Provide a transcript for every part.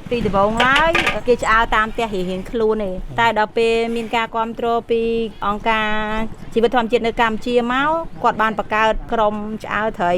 ពីដំបូងឡើយគេឆ្អើតាមផ្ទះរៀងៗខ្លួនទេតែដល់ពេលមានការគ្រប់គ្រងពីអង្គការជីវិតធម្មជាតិនៅកម្ពុជាមកគាត់បានបង្កើតក្រុមឆ្អើត្រី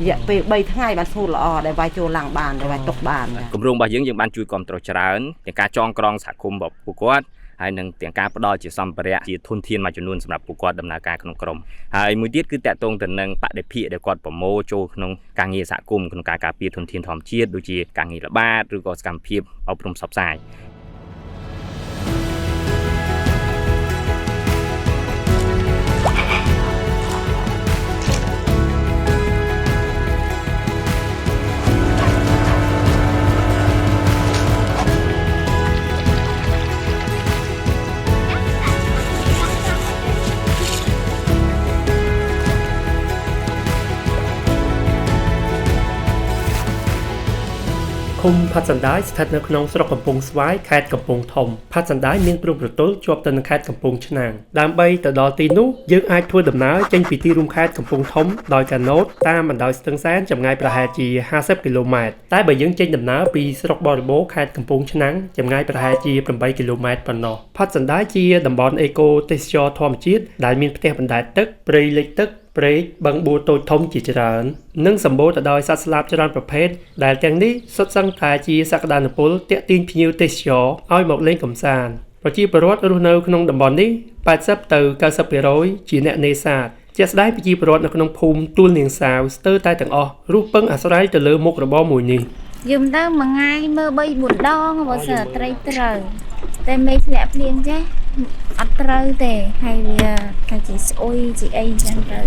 រយៈពេល3ថ្ងៃបានស្ងួតល្អដែលវាយចូលឡាំងបានដែលវាយទុកបានចា គម្រោងរបស់យើងយើងបានជួយគ្រប់គ្រងច្រើនទាំងការចងក្រងសហគមន៍របស់ពួកគាត់ហើយនឹងទាំងការផ្ដល់ជាសម្ភារៈជាធនធានមួយចំនួនសម្រាប់ពួកគាត់ដំណើរការក្នុងក្រុមហើយមួយទៀតគឺតាក់ទងទៅនឹងបដិភាគដែលគាត់ប្រមូលចូលក្នុងការងារសហគមន៍ក្នុងការការពារធនធានធម្មជាតិដូចជាការងារល្បាតឬក៏សកម្មភាពអប់រំផ្សព្វផ្សាយ។ ឃុំផាត់សណ្ដាយស្ថិតនៅក្នុងស្រុកកំពង់ស្វាយខេត្តកំពង់ធំផាត់សណ្ដាយមានព្រំប្រទល់ជាប់ទៅនឹងខេត្តកំពង់ឆ្នាំងដើម្បីទៅដល់ទីនោះយើងអាចធ្វើដំណើរចេញពីទីរួមខេត្តកំពង់ធំដោយកាណូតតាមបណ្ដោយស្ទឹងសែនចម្ងាយប្រហែលជា50គីឡូម៉ែត្រតែបើយើងចេញដំណើរពីស្រុកបរិបូរខេត្តកំពង់ឆ្នាំងចម្ងាយប្រហែលជា8គីឡូម៉ែត្រប៉ុណ្ណោះផាត់សណ្ដាយជាតំបន់អេកូទេសចរធម្មជាតិដែលមានផ្ទះបណ្ដែតទឹកព្រៃលិចទឹកព្រែកបឹងបួរតូចធំជាច្រើននិងសម្បូរទៅដោយសត្វស្លាបច្រើនប្រភេទដែលទាំងនេះសុទ្ធសឹងតែជាសក្តានុពលទាក់ទាញភ្ញៀវទេសចរឲ្យមកលេងកម្សាន្តប្រជាពលរដ្ឋរស់នៅក្នុងតំបន់នេះ80ទៅ90%ជាអ្នកនេសាទជាក់ស្ដែងប្រជាពលរដ្ឋនៅក្នុងភូមិទួលនាងសាវស្ទើរតែទាំងអស់រស់ពឹងអាស្រ័យទៅលើមុខរបរមួយនេះ។ យំទៅមួយថ្ងៃមើល3 4ដងបើសិនត្រីត្រូវតែមេឃធ្លាក់ភ្លៀងចេះអត់ត្រូវទេហើយវាតែជាស្អុយជាអីចឹងទៅ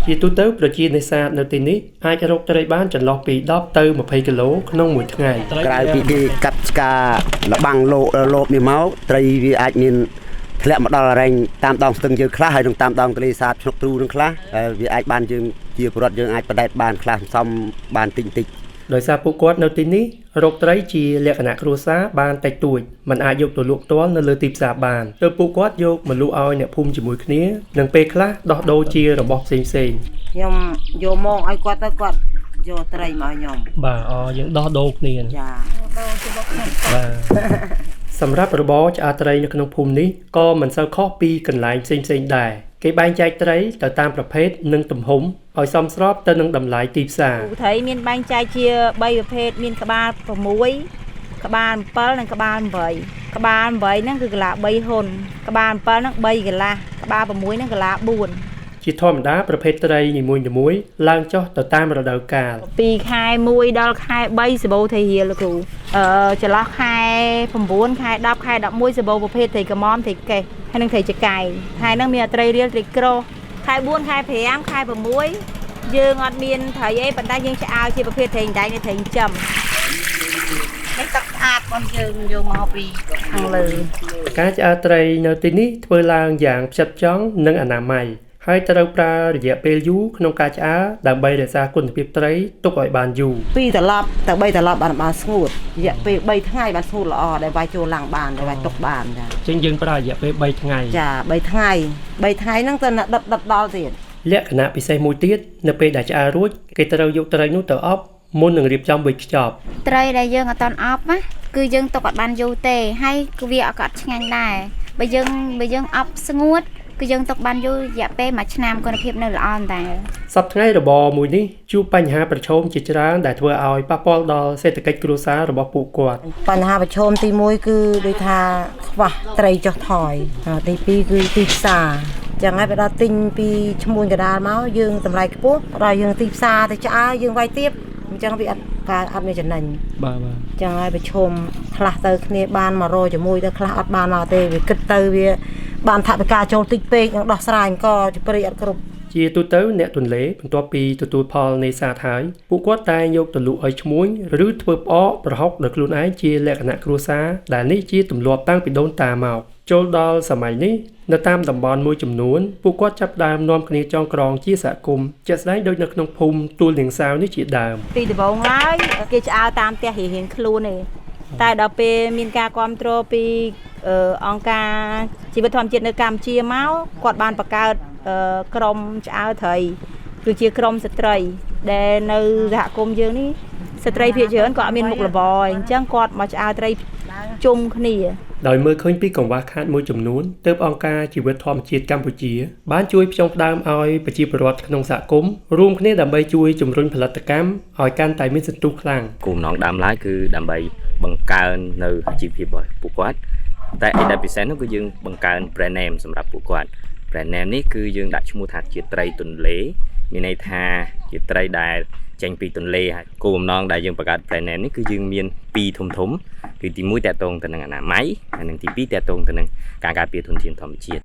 ជាទូទៅប្រជានេសាទនៅទីនេះអាចរកត្រីបានចន្លោះពី10ទៅ20គីឡូក្នុងមួយថ្ងៃ ក្រៅពីគេកាត់ឆ្ការលបាំងលោលោបនេះមកត្រីវាអាចមានធ្លាក់មកដល់អរែងតាមដងស្ទឹងយើងខ្លះហើយនឹងតាមដងទន្លេសាបឆ្នុកទ្រូនឹងខ្លះហើយវាអាចបានយើងជាពលរដ្ឋយើងអាចបដែតបានខ្លះសំបានតិចតិច ដោយសារពួកគាត់នៅទីនេះរកត្រីជាលក្ខណៈគ្រួសារបានតិចតួចមិនអាចយកទៅលក់ផ្ទាល់នៅលើទីផ្សារបានទើបពួកគាត់យកមកលក់ឲ្យអ្នកភូមិជាមួយគ្នានិងពេលខ្លះដោះដូរជារបស់ផ្សេងៗ ខ្ញុំយកមកឲ្យគាត់ទៅគាត់យកត្រីមកឲ្យខ្ញុំ បាទអយើងដោះដូរគ្នា ចា បាទសម្រាប់របរឆ្អើរត្រីនៅក្នុងភូមិនេះក៏មិនសូវខុសពីកន្លែងផ្សេងៗដែរគេបែងចែកត្រីទៅតាមប្រភេទនិងទំហំឲ្យសមស្របទៅនឹងតម្លៃទីផ្សារ ត្រីមានបែងចែកជា3ប្រភេទមានក្បាល6ក្បាល7និងក្បាល8ក្បាល8ហ្នឹងគឺកន្លះ3ហ៊ុនក្បាល7ហ្នឹង3កន្លះក្បាល6ហ្នឹងកន្លះ4 ជាធម្មតាប្រភេទត្រីនីមួយៗឡើងចុះទៅតាមរដូវកាល ពីខែ1ដល់ខែ3សម្បូរត្រីរៀលលោកគ្រូចន្លោះខែ9ខែ10ខែ11សម្បូរប្រភេទត្រីក្រមុំត្រីកេះហើយនិងត្រីចកែងខែហ្នឹងមានត្រីរៀលត្រីក្រុសខែ4ខែ5ខែ6យើងអត់មានត្រីអីប៉ុន្តែយើងឆ្អើរជាប្រភេទត្រីដៃនិងត្រីចិញ្ចឹម នេះទឹកស្អាតរបស់យើងយកមកពីខាងលើ ការឆ្អើរត្រីនៅទីនេះធ្វើឡើងយ៉ាងផ្ចិតផ្ចង់និងអនាម័យហើយត្រូវប្រើរយៈពេលយូរក្នុងការឆ្អើរដើម្បីរក្សាគុណភាពត្រីទុកឲ្យបានយូរ 2ត្រឡប់ទៅ3ត្រឡប់បានបានស្ងួតរយៈពេល3ថ្ងៃបានស្ងួតល្អដែលវាយចូលឡាំងបានដែលវាយទុកបានចា ចឹងយើងប្រើរយៈពេល3ថ្ងៃ ចា3ថ្ងៃ3ថ្ងៃហ្នឹងទៅដិតដិតដល់ទៀត លក្ខណៈពិសេសមួយទៀតនៅពេលដែលឆ្អើររួចគេត្រូវយកត្រីនោះទៅអប់មុននឹងរៀបចំវេចខ្ចប់ ត្រីដែលយើងអត់តន់អប់ណាគឺយើងទុកអត់បានយូរទេហើយគឺវាអត់ឆ្ងាញ់ដែរបើយើងអប់ស្ងួតគឺយើងទុកបានយូររយៈពេល1ឆ្នាំគុណភាពនៅល្អតែ សប្តាហ៍ថ្ងៃរបរមួយនេះជួបបញ្ហាប្រឈមជាច្រើនដែលធ្វើឲ្យប៉ះពាល់ដល់សេដ្ឋកិច្ចគ្រួសាររបស់ពួកគាត់ បញ្ហាប្រឈមទី1គឺដូចថាខ្វះត្រីចុះថយទី2គឺទីផ្សារចឹងហើយបើដល់ទិញពីឈ្មួញកដាលមកយើងតម្លៃខ្ពស់ដល់យើងទីផ្សារទៅឆ្អើរយើងវាយទៀបអញ្ចឹងវាអត់ការអត់មានចំណេញ បាទបាទ ចឹងហើយប្រឈមខ្លះទៅគ្នាបានមករជាមួយទៅខ្លះអត់បានមកទេវាគិតទៅវាបានថវិកាចូលតិចពេកនឹងដោះស្រាយអង្គជាព្រៃអត់គ្រប់ ជាទូទៅអ្នកទន្លេបន្ទាប់ពីទទួលផលនេសាទហើយពួកគាត់តែងយកទៅលក់ឲ្យឈ្មួញឬធ្វើផ្អកប្រហុកដោយខ្លួនឯងជាលក្ខណៈគ្រួសារដែលនេះជាទម្លាប់តាំងពីដូនតាមកចូលដល់សម័យនេះនៅតាមតំបន់មួយចំនួនពួកគាត់ចាប់ផ្ដើមនាំគ្នាចងក្រងជាសហគមន៍ជាក់ស្ដែងដូចនៅក្នុងភូមិទួលនាងសាវនេះជាដើម ពីដំបូងឡើយគេឆ្អើរតាមផ្ទះរៀងៗខ្លួនទេតែដល់ពេលមានការគ្រប់គ្រងពីអង្គការជីវិតធម្មជាតិនៅកម្ពុជាមកគាត់បានបង្កើតក្រុមឆ្អើរត្រីគឺជាក្រុមស្ត្រីដែលនៅសហគមន៍យើងនេះ ស្ត្រីភាគច្រើនក៏អត់មានមុខរបរអញ្ចឹងគាត់មកឆ្អើត្រីជុំគ្នា ដោយមើលឃើញពីកង្វះខាតមួយចំនួនទើបអង្គការជីវិតធម្មជាតិកម្ពុជា បានជួយផ្ចុងផ្ដើមឲ្យប្រជាពលរដ្ឋក្នុងសហគមន៍រួមគ្នាដើម្បីជួយជំរុញផលិតកម្មឲ្យកាន់តែមានសន្ទុះខ្លាំង គោលបំណងដើមឡើយគឺដើម្បីបង្កើននៅជីវភាពរបស់ពួកគាត់តែអីដែលពិសេសនោះគឺយើងបង្កើន brand name សម្រាប់ពួកគាត់ brand name នេះគឺយើងដាក់ឈ្មោះថាជាត្រីទន្លេមានន័យថាជាត្រីដែលចេញពីទន្លេហើយគោលបំណងដែលយើងបង្កើត brand name នេះគឺយើងមានពីរធំធំគឺទី1ទាក់ទងទៅនឹងអនាម័យហើយនិងទី2ទាក់ទងទៅនឹងការការពារធនធានធម្មជាតិ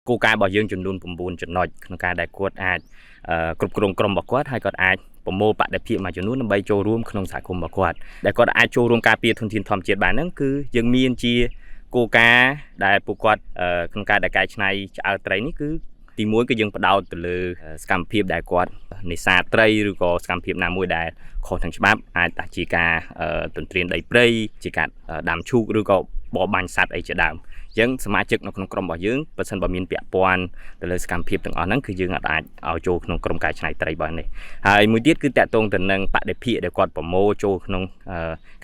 គោលការណ៍របស់យើងចំនួន9ចំណុចក្នុងការដែលគាត់អាចគ្រប់គ្រងក្រុមរបស់គាត់ហើយគាត់អាចប្រមូលបដិភាពមួយចំនួនដើម្បីចូលរួមក្នុងសហគមន៍របស់គាត់ដែលគាត់អាចចូលរួមការពារធនធានធម្មជាតិបានហ្នឹងគឺយើងមានជាគោលការណ៍ដែលពួកគាត់ក្នុងការដែលកែច្នៃឆ្អើរត្រីនេះគឺទីមួយគឺយើងផ្ដោតទៅលើសកម្មភាពដែលគាត់នេសាទត្រីឬក៏សកម្មភាពណាមួយដែលខុសនឹងច្បាប់អាចថាជាការទន្ទ្រានដីព្រៃជាការដាំឈូកឬក៏បរបាញ់សត្វអីជាដើមអញ្ចឹងសមាជិកនៅក្នុងក្រុមរបស់យើងបើសិនបើមានពាក់ព័ន្ធទៅលើសកម្មភាពទាំងអស់ហ្នឹងគឺយើងអាចឲ្យចូលក្នុងក្រុមកែច្នៃត្រីបាននេះហើយមួយទៀតគឺទាក់ទងទៅនឹងបដិភាគដែលគាត់ប្រមូលចូលក្នុង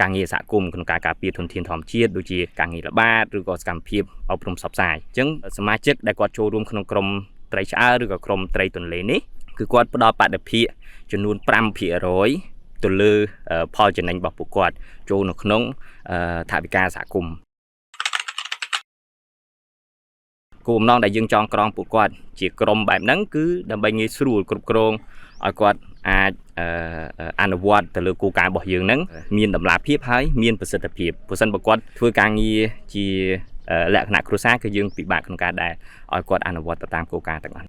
ការងារសហគមន៍ក្នុងការការពារធនធានធម្មជាតិដូចជាការងារល្បាតឬក៏សកម្មភាពអប់រំផ្សព្វផ្សាយអញ្ចឹងសមាជិកដែលគាត់ចូលរួមក្នុងក្រុមត្រីឆ្អើរឬក៏ក្រុមត្រីទន្លេនេះគឺគាត់ផ្ដល់បដិភាគចំនួន5%ទៅលើផលចំណេញរបស់ពួកគាត់ចូលនៅក្នុងថវិកាសហគមន៍គោលបំណងដែលយើងចងក្រងពួកគាត់ជាក្រុមបែបហ្នឹងគឺដើម្បីងាយស្រួលគ្រប់គ្រងឲ្យគាត់អាចអនុវត្តទៅលើគោលការណ៍របស់យើងហ្នឹងមានតម្លាភាពហើយមានប្រសិទ្ធភាពព្រោះសិនបើគាត់ធ្វើការងារជាលក្ខណៈគ្រួសារគឺយើងពិបាកក្នុងការដែលឲ្យគាត់អនុវត្តទៅតាមគោលការណ៍ទាំងអស់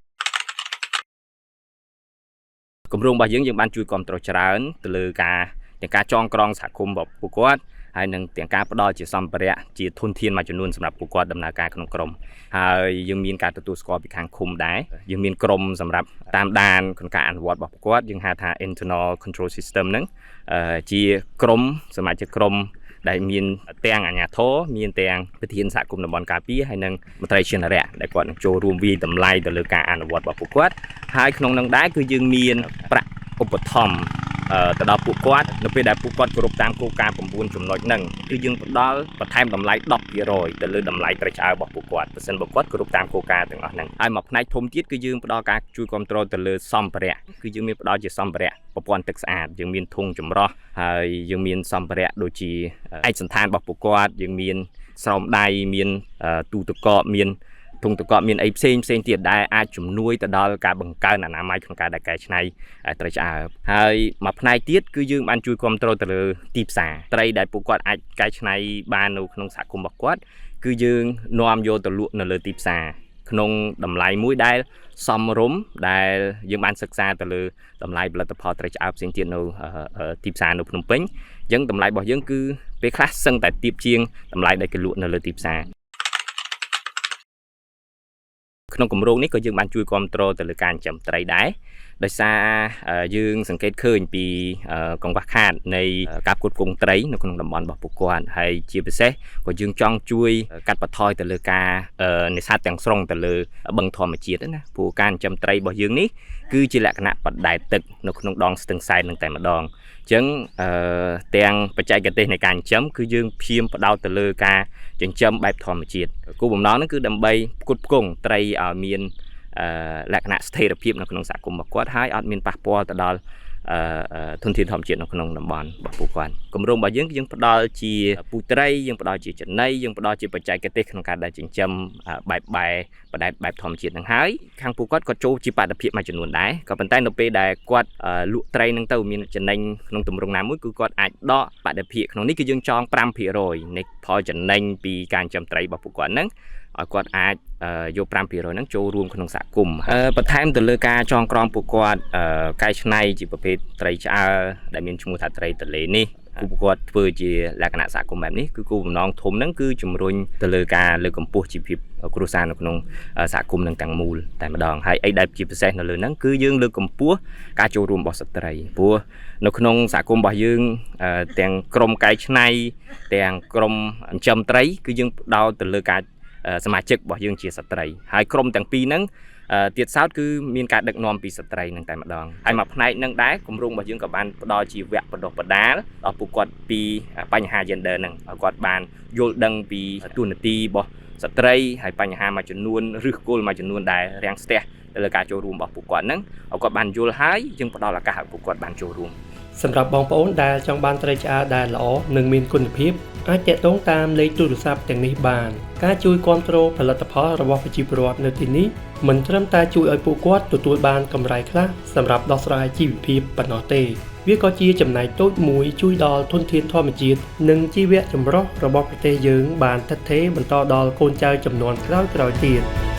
គម្រោងរបស់យើងយើងបានជួយគ្រប់គ្រងច្រើនទៅលើការទាំងការចងក្រងសហគមន៍របស់ពួកគាត់ហើយនឹងទាំងការផ្ដល់ជាសម្ភារៈជាធនធានមួយចំនួនសម្រាប់ពួកគាត់ដំណើរការក្នុងក្រុមហើយយើងមានការទទួលស្គាល់ពីខាងឃុំដែរយើងមានក្រុមសម្រាប់តាមដានក្នុងការអនុវត្តរបស់ពួកគាត់យើងហៅថា internal control system ហ្នឹងជាក្រុមសមាជិកក្រុមដែលមានទាំងអាជ្ញាធរមានទាំងប្រធានសហគមន៍តំបន់ការពារហើយនិងមន្ត្រីជានរៈដែលគាត់នឹងចូលរួមវាយតម្លៃទៅលើការអនុវត្តរបស់ពួកគាត់ហើយក្នុងនឹងដែរគឺយើងមានប្រាក់ឧបត្ថម្ភទៅដល់ពួកគាត់នៅពេលដែលពួកគាត់គោរពតាមគោលការណ៍9ចំណុចហ្នឹងគឺយើងផ្ដល់បន្ថែមតម្លៃ10%ទៅលើតម្លៃត្រីឆ្អើររបស់ពួកគាត់បើសិនបើគាត់គោរពតាមគោលការណ៍ទាំងអស់ហ្នឹងហើយមួយផ្នែកធំទៀតគឺយើងផ្ដល់ការជួយគ្រប់គ្រងទៅលើសម្ភារៈគឺយើងមានផ្ដល់ជាសម្ភារៈប្រព័ន្ធទឹកស្អាតយើងមានធុងចម្រោះហើយយើងមានសម្ភារៈដូចជាឯកសណ្ឋានរបស់ពួកគាត់យើងមានស្រោមដៃមានទូទឹកកកមានធុងទឹកកកមានអីផ្សេងផ្សេងទៀតដែលអាចជំនួយទៅដល់ការបង្កើនអនាម័យក្នុងការដែលកែច្នៃត្រីឆ្អើរហើយមួយផ្នែកទៀតគឺយើងបានជួយគ្រប់គ្រងទៅលើទីផ្សារត្រីដែលពួកគាត់អាចកែច្នៃបាននៅក្នុងសហគមន៍របស់គាត់គឺយើងនាំយកទៅលក់នៅលើទីផ្សារក្នុងតម្លៃមួយដែលសមរម្យដែលយើងបានសិក្សាទៅលើតម្លៃផលិតផលត្រីឆ្អើរផ្សេងទៀតនៅទីផ្សារនៅភ្នំពេញអញ្ចឹងតម្លៃរបស់យើងគឺពេលខ្លះសឹងតែទាបជាងតម្លៃដែលគេលក់នៅលើទីផ្សារក្នុងគម្រោងនេះក៏យើងបានជួយគ្រប់គ្រងទៅលើការចិញ្ចឹមត្រីដែរដោយសារយើងសង្កេតឃើញពីកង្វះខាតនៃការផ្គត់ផ្គង់ត្រីនៅក្នុងតំបន់របស់ពួកគាត់ហើយជាពិសេសក៏យើងចង់ជួយកាត់បន្ថយទៅលើការនេសាទទាំងស្រុងទៅលើបឹងធម្មជាតិណាព្រោះការចិញ្ចឹមត្រីរបស់យើងនេះគឺជាលក្ខណៈបដែតទឹកនៅក្នុងដងស្ទឹងសែននឹងតែម្ដងអញ្ចឹងទាំងបច្ចេកទេសនៃការចិញ្ចឹមគឺយើងព្យាយាមផ្ដោតទៅលើការចិញ្ចឹមបែបធម្មជាតិគោលបំណងហ្នឹងគឺដើម្បីផ្គត់ផ្គង់ត្រីឲ្យមានលក្ខណៈស្ថិរភាពនៅក្នុងសហគមន៍របស់គាត់ហើយអត់មានប៉ះពាល់ទៅដល់ធនធានធម្មជាតិនៅក្នុងតំបន់របស់ពួកគាត់គម្រោងរបស់យើងយើងផ្ដល់ជាពូជត្រីយើងផ្ដល់ជាចំណីយើងផ្ដល់ជាបច្ចេកទេសក្នុងការដែលចិញ្ចឹមបែបបែបដែតបែបធម្មជាតិនឹងហើយខាងពួកគាត់ក៏ចូលជាបាតុភិបមួយចំនួនដែរក៏ប៉ុន្តែនៅពេលដែលគាត់លក់ត្រីនឹងទៅមានចំណេញក្នុងទម្រង់ណាមួយគឺគាត់អាចដកបាតុភិបក្នុងនេះគឺយើងចង5%នៃផលចំណេញពីការចិញ្ចឹមត្រីរបស់ពួកគាត់ហ្នឹងឲ្យគាត់អាចយក5%ហ្នឹងចូលរួមក្នុងសហគមន៍បន្ថែមទៅលើការចងក្រងពួកគាត់កែច្នៃជាប្រភេទត្រីឆ្អើរដែលមានឈ្មោះថាត្រីទន្លេនេះពួកគាត់ធ្វើជាលក្ខណៈសហគមន៍បែបនេះគឺគោលបំណងធំហ្នឹងគឺជំរុញទៅលើការលើកកម្ពស់ជីវភាពគ្រួសារនៅក្នុងសហគមន៍នឹងទាំងមូលតែម្ដងហើយអីដែលជាពិសេសនៅលើហ្នឹងគឺយើងលើកកម្ពស់ការចូលរួមរបស់ស្ត្រីព្រោះនៅក្នុងសហគមន៍របស់យើងទាំងក្រុមកែច្នៃទាំងក្រុមចិញ្ចឹមត្រីគឺយើងផ្ដោតទៅលើការសមាជិករបស់យើងជាស្ត្រីហើយក្រុមទាំងពីរហ្នឹង ទៀតសោតគឺមានការដឹកនាំពីស្ត្រីនឹងតែម្ដងហើយមួយផ្នែកនឹងដែរគម្រោងរបស់យើងក៏បានផ្ដល់ជាវគ្គបណ្ដុះបណ្ដាលដល់ពួកគាត់ពីបញ្ហា gender ហ្នឹងឲ្យគាត់បានយល់ដឹងពីតួនាទីរបស់ស្ត្រីហើយបញ្ហាមួយចំនួនឫសគល់មួយចំនួនដែលរាំងស្ទះទៅលើការចូលរួមរបស់ពួកគាត់ហ្នឹងឲ្យគាត់បានយល់ហើយយើងផ្ដល់ឱកាសឲ្យពួកគាត់បានចូលរួម សម្រាប់បងប្អូនដែលចង់បានត្រីឆ្អើរដែលល្អនិងមានគុណភាពអាចទាក់ទងតាមលេខទូរស័ព្ទទាំងនេះបានការជួយគាំទ្រផលិតផលរបស់ប្រជាពលរដ្ឋនៅទីនេះមិនត្រឹមតែជួយឲ្យពួកគាត់ទទួលបានកម្រៃខ្លះសម្រាប់ដោះស្រាយជីវភាពប៉ុណ្ណោះទេវាក៏ជាចំណែកតូចមួយជួយដល់ធនធានធម្មជាតិនិងជីវៈចម្រុះរបស់ប្រទេសយើងបានឋិតថេរបន្តដល់កូនចៅជំនាន់ក្រោយៗទៀត។